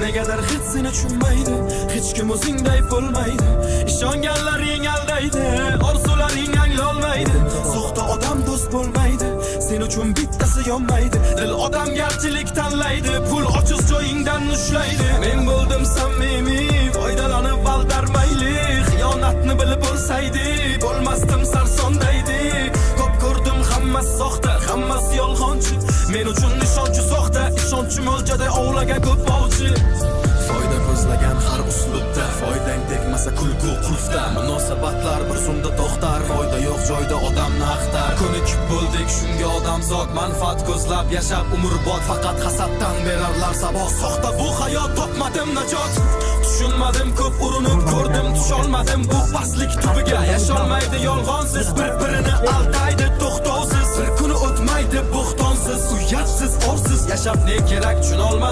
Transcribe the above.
Negadir hech seni tushunmaydi. Hech kim o'zingday bo'lmaydi. Ishonganlaring aldaydi, orzularing anglolmaydi. Soxta odam do'st bo'lmaydi. Sen uchun bittasi yonmaydi. Dil odamgarchilik tanlaydi. Pul ojiz joyingdan ushlaydi. Men bo'ldim samimiy, foydalanib aldarmayli. Xiyonatni bilib bo'lsaydi, bo'lmasdim sarsondaydi. Ko'p ko'rdim, hammasi soxta, hammasi yolg'onchi. Men uchun ishonchi soxta, ishonchim o'ljaday ovlagan ko'p ovchi. Foyda ko'zlagan har uslubda, foydang tegmasa kulgu qulfda. Munosabatlar bir zumda to'xtar, foyda yo'q joyda odamni axtar. Ko'nikib bo'ldik shunga odamzod, manfaat ko'zlab yashab umrbod, faqat hasaddan berarlar saboq. Soxta bu hayot, topmadim najot. Tushunmadim, ko'p urinib ko'rdim, tusholmadim bu pastlik tubiga. Yasholmaydi yolg'onsiz, bir-birini aldaydi to'xtovsiz. Bir kuni o'tmaydi bo'xtonsiz, uyatsiz, orsiz yashab ne kerak, tushunolmadim.